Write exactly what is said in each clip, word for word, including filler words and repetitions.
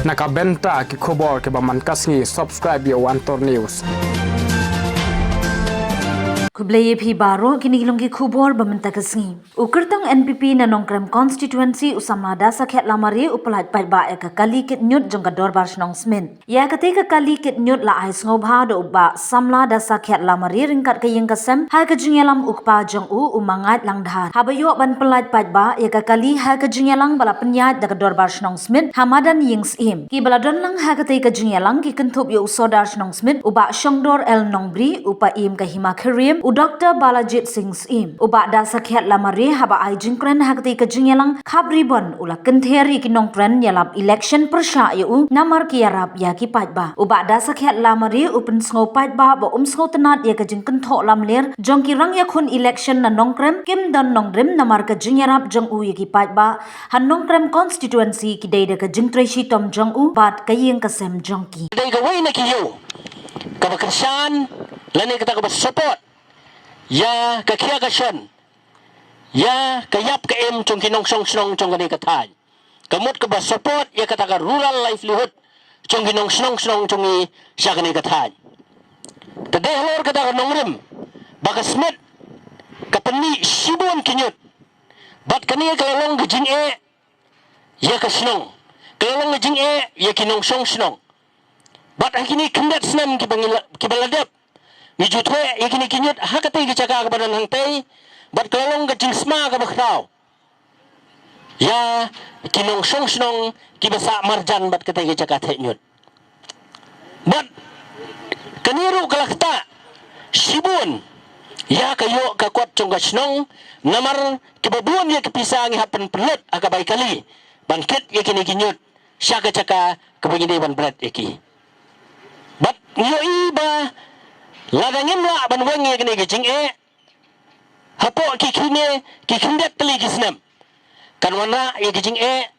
Na ka bynta ki khubor kiba man ka sngi, subscribe ïa u Antor News. Khublei ïa phi baroh, kine ki long ki khubor ba mynta ka sngi. U kyrtong N P P na Nongkrem constituency u samla Dasakhiat Lamare u pyllait paidbah ïa ka kali kit ñiut jong ka Dorbar Shnong Smit. Ïa katei ka kali kit ñiut la ai sngewbha da u Bah Samla Dasakhiat Lamare ryngkat ka ïing ka sem ha ka jingïalam u kpa jong u, u Mangait Langdhar, haba ïoh ban pyllait paidbah ïa ka kali ha ka jingïalang ba la pynïaid da ka Dorbar Shnong Smit ha madan Ïing Syiem. Kiba la don lang ha katei ka jingïalang ki kynthup ïa u Sordar Shnong Smit, u Bah Shongdor L Nongbri, u Paiem ka Hima Khyriem, u Doktor Balajit Singh Syiem. U Bah Dasakhiat Lamare haba ai jingkren ha katei ka jingïalang khap ribon u la kynther ïa ki nongkren ïalap election pyrshah ïa u namar ki ïarap ïa ki paidbah. U Bah Dasakhiat Lamare u pynsngew paidbah ba um sngewtynnad ïa ka jingkynthoh lamler jong ki rangïakhun election na Nongkrem kim don nongrim namar ka jingïarap jong u ïa ki paidbah ha Nongkrem constituency ki dei da ka jingtrei shitom jong u bad ka ïing ka sem jong ki. Dei kawei na ki ïew kaba kyrshan lane kata kaba support ïa ka khia ka shon, ïa ka ïap ka im jong ki nongshong shnong jong kane ka thaiñ. Ka mut kaba support ïa kata ka rural livelihood jong ki nongshong shnong jong ngi sha kane ka thaiñ. Te dei halor kata ka nongrim ba ka Smit ka pynmih shibun ki ñiut. Bad kane ka la long ka jingeh ïa ka shnong, ka la long ka jingeh ïa ki nongshong shnong. Bad ha kine khyndiat snem kiba ngi la, kiba la dep, ngi ju theh ïa kine ki ñiut ha katei ka jaka kaba don hangtei. Bad ka la long ka jingsma kaba khraw ïa ki nongshong shnong kiba sah marjan bad katei ka jaka theh ñiut. Bad kane ruh ka la ktah shibun ïa ka ïoh ka kot jong ka shnong, namar kiba bun ïa ki pisa ngi hap pynlut ha ka bai kali ban kit ïa kine ki ñiut sha ka jaka kaba ngi dei ban bret ïa ki. Bad ngi ïohi ba lada ngim lah ban weng ïa kane ka jingeh hapoh ki kine ki khyndiat tylli ki snem, kan wanrah ïa ka jingeh,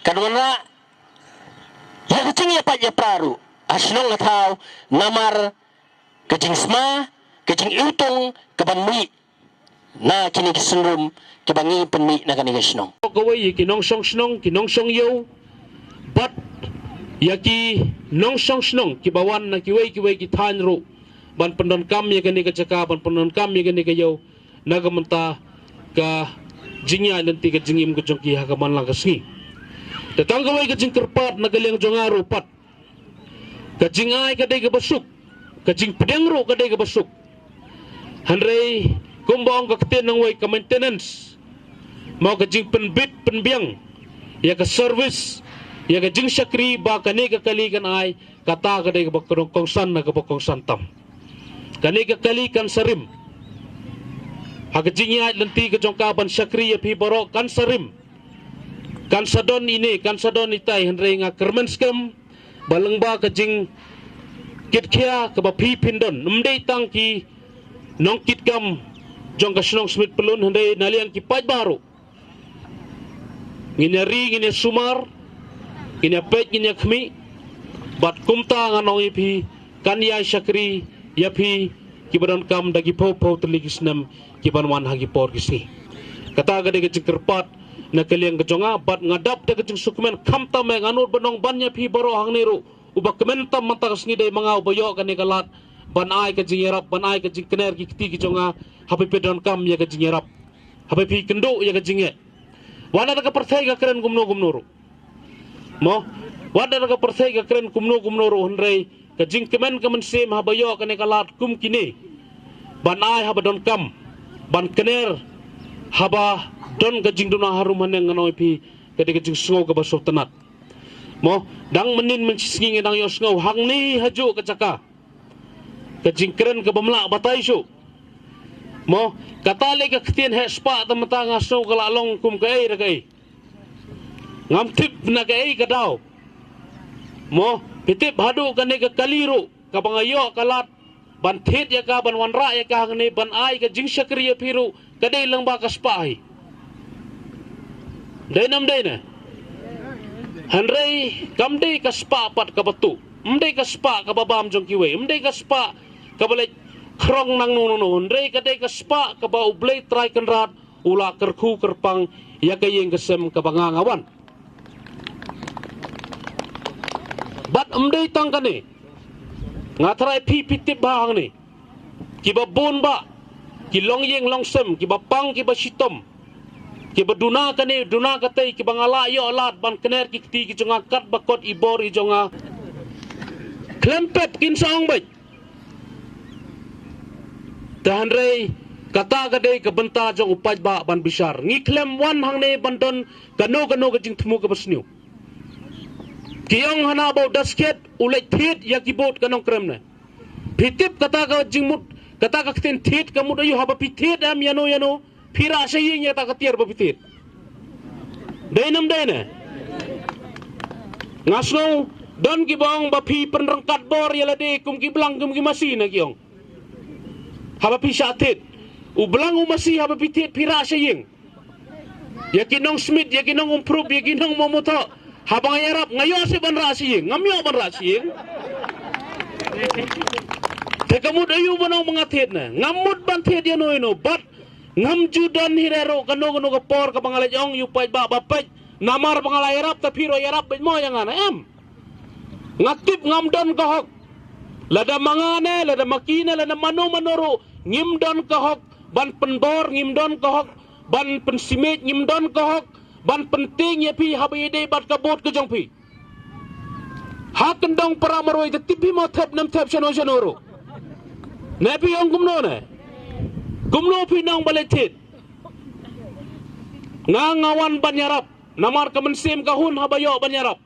kan wanrah ïa ka jingïapait ïapra ruh ha shnong ha thaw, namar ka jingsma, ka jingiwtung kaban mih na kine ki syndon kiba ngi pynmih na kane ka shnong. Kawei ïa ki nongshong shnong, ki nongshong ïew bad ïa ki nongshong shnong kiba wan na kiwei kiwei ki thaiñ ruh ban pyndonkam ïa kane ka jaka, ban pyndonkam ïa kane ka ïew na ka bynta ka jingïaid lynti, ka jingim ka jong ki ha ka man la ka sngi. Te tang kawei ka jingkyrpad na ka liang jong nga ruh pat, ka jingai ka dei kaba suk, ka jingpdiang ruh ka dei kaba suk. Hynrei kumba ong ka ktien nongwei, ka maintenance, mo, ka jingpynbit pynbiang ïa ka service, ïa ka jingshakri ba kane ka kali kan ai, kata ka dei kaba kongsan na kaba kongsan tam. Kane ka kali kan sa rim ha ka jingïaid lynti ka jong ka ban shakri ïa phi baroh, kan sa rim. Kan sa don ine, kan sa don itai, hynrei nga kyrmen skhem ba lyngba ka jingkitkhia kaba phi phin don, ym dei tang ki nongkitkam jong ka shnong Smit Pyllun, hynrei na liang ki paidbah ruh ngin ïa ri, ngin ïa sumar, ngin ïa peit, ngin ïa khmih. Bad kumta ngan ong ïa phi, kan ïai shakri ïa phi kiba donkam da ki phew phew tylli ki snem kiban wan ha ki por ki sngi. Kata ka dei ka jingkyrpad na ka liang ka jong nga, bad nga dap da ka jingsngewkmen, khamtam eh ngan nud ban ong ban ïa phi baroh hangne ruh, uba kmen tam mynta ka sngi dei ma nga uba ïoh kane ka lad ban ai ka jingïarap, ban ai ka jingkner ki kti ki jong nga, haba phi donkam ïa ka jingïarap, haba phi kynduh ïa ka jingeh. Wat la da ka pyrthei ka kren kumno kumno ruh, mo, wat la da ka pyrthei ka kren kumno kumno ruh, hynrei ka jingkmen ka mynsiem haba ïoh kane ka lad kum kine ban ai haba donkam, ban kner haba don ka jingduna harum haneng, ngan ong ïa phi, ka dei ka jingsngew kaba sngewtynnad. Mo, dang mynnin mynshisngi ngi dang ïohsngew hangne hajuh ka jaka ka jingkren kaba mlah batai shuh. Mo, kata lei ka ktien heh spah, te mynta nga sngew ka la long kum kaei re kaei. Ngam tip na kaei ka daw. Mo, phi tip haduh kane ka kali ruh kaba nga ïoh ka lad ban thied ïa ka, ban wanrah ïa ka hangne, ban ai ka jingshakri ïa phi ruh, ka dei lyngba ka spah hi. Dei nam dei ne? Hynrei kam dei ka spah pat kaba tuh, ym dei ka spah kaba bam jong kiwei, ym dei ka spah kaba leit khrong nangno nangno, hynrei ka dei ka spah kaba U Blei Trai Kynrad u la kyrkhu kyrpang ïa ka ïing ka sem kaba nga nga wan. Bad ym dei tang kane. Nga tharai phi phi tip bha hangne. Kiba bun bah, ki longïing longsem, kiba pang, kiba shitom, kiba duna kane, duna katei, kiba nga lah ïoh lad ban kner ki kti ki jong nga katba kot i bor i jong nga. Khlem pep kin sa ong beit. Te hynrei kata ka dei ka bynta jong u paidbah ban bishar. Ngi khlem wan hangne ban don kano kano ka jingthmu kaba sniew. Ki ong hana ba u Daskhet u leit thied ïa ki vote ka Nongkrem ne. Phi tip kata ka jingmut, kata ka ktien thied ka mut aïu? Haba phi thied em ïano ïano, phi rah sha ïing ïa kata ka tiar ba phi thied. Dei ne ym dei ne? Nga sngew don kiba ong ba phi pynryngkat bor ïa lade kum ki blang kum ki masi ne ki ong. Haba phi shah thied, u blang u masi, haba phi thied phi rah sha ïing. Ïa ki nongsmit, ïa ki nongumphrup, ïa ki nongmamuthoh. Haba nga ïarap, nga ïoh seh ban rah sha ïing? Ngam ïoh ban rah sha ïing. Te ka mut aïu ban ong ba nga thied ne? Ngam mut ban thied ïano ïano, bad ngam ju don hi ruh kano kano ka por kaba nga leit ong ïa u paidbah ba peit, namar ba nga la ïarap, te phi ruh ïarap beit mo ïa nga ne em? Nga tip ngam don ka hok. Lada ma nga ne, lada ma ki ne, lada mano mano ruh, ngim don ka hok ban pynbor, ngim don ka hok ban pynsymej, ngim don ka hok ban pyntieng ïa phi haba ïadei bad ka vote ka jong phi. Ha kyndong para marwei te tip phi mo thep ne ym thep shano shano ruh. Ne phi ong kumno ne? Kumno phi nang ba leit thied? Nga, nga wan ban ïarap. Namar ka mynsiem ka hun haba ïoh ban ïarap.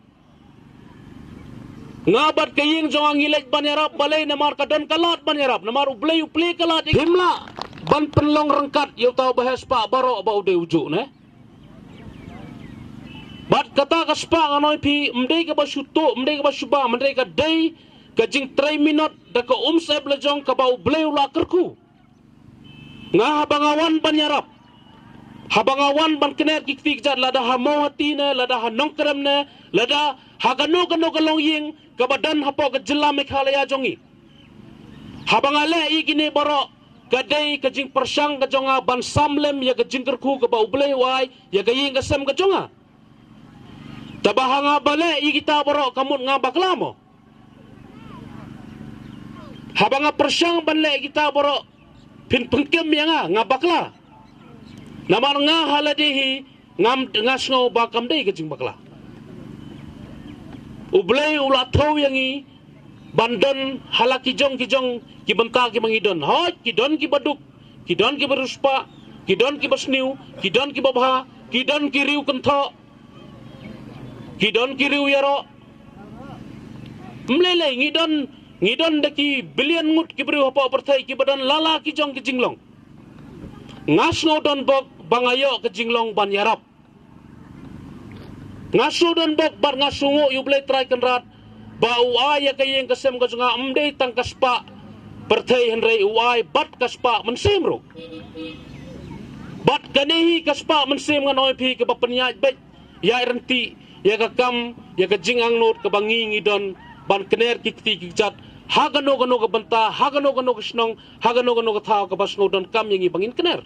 Nga bad ka ïing jong nga ngi leit ban ïarap, balei? Namar ka don ka lad ban ïarap, namar U Blei u plie ka lad. Ngim lah ban pynlong ryngkat ïa uta uba heh spah baroh ba u dei u juh ne. Bad kata ka spah, nga ong ïa phi, ym dei kaba shu tuh, ym dei kaba shu bam, hynrei ka dei ka jingtrei minot da ka umsyep la jong kaba U Blei u la kyrkhu. Nga haba nga wan ban ïarap, haba nga wan ban kner ki kti ki jait, lada ha Mawhati ne, lada ha Nongkrem ne, lada ha kano kano ka longïing kaba don hapoh ka jylla Meghalaya jong ngi, haba nga leh ïa kine baroh, ka dei ka jingpyrshang ka jong nga ban sam lem ïa ka jingkyrkhu kaba U Blei u ai ïa ka ïing ka sem ka jong nga. Te ba ha nga ba leh ïa kita baroh ka mut nga bakla mo? Haba nga pyrshang ban leh ïa kita baroh, phin pynkhlaiñ ïa nga, nga bakla. Namar nga ha lade hi ngam, nga sngew ba kam dei ka jingbakla. U Blei u la thew ïa ngi ban don ha la ki jong ki jong ki bynta kiba ngi don. Hooid, ki don kiba duk, ki don kiba riewspah, ki don kiba sniew, ki don kiba bha, ki don ki riew kynthoh, ki don ki riew ïaroh. Ym lei lei, ngi don, ngi don da ki billion ngut ki briew hapoh pyrthei kiba don la la ki jong ki jinglong. Nga sngew don bok ba nga ïoh ka jinglong ban ïarap. Nga sngew don bok bad nga sngewnguh ïa U Blei Trai Kynrad ba u ai ïa ka ïing ka sem ka jong nga, ym dei tang ka spah pyrthei hynrei u ai bad ka spah mynsiem ruh. Bad kane hi ka spah mynsiem, ngan ong ïa phi, kaba pynïaid beit ïa i ryntih, ïa ka kam, ïa ka jingangnud kaba ngi ngi don ban kner ki kti ki jait ha kano kano ka bynta, ha kano kano ka shnong, ha kano kano ka thaw kaba sngew donkam ïa ngi ba ngin kner.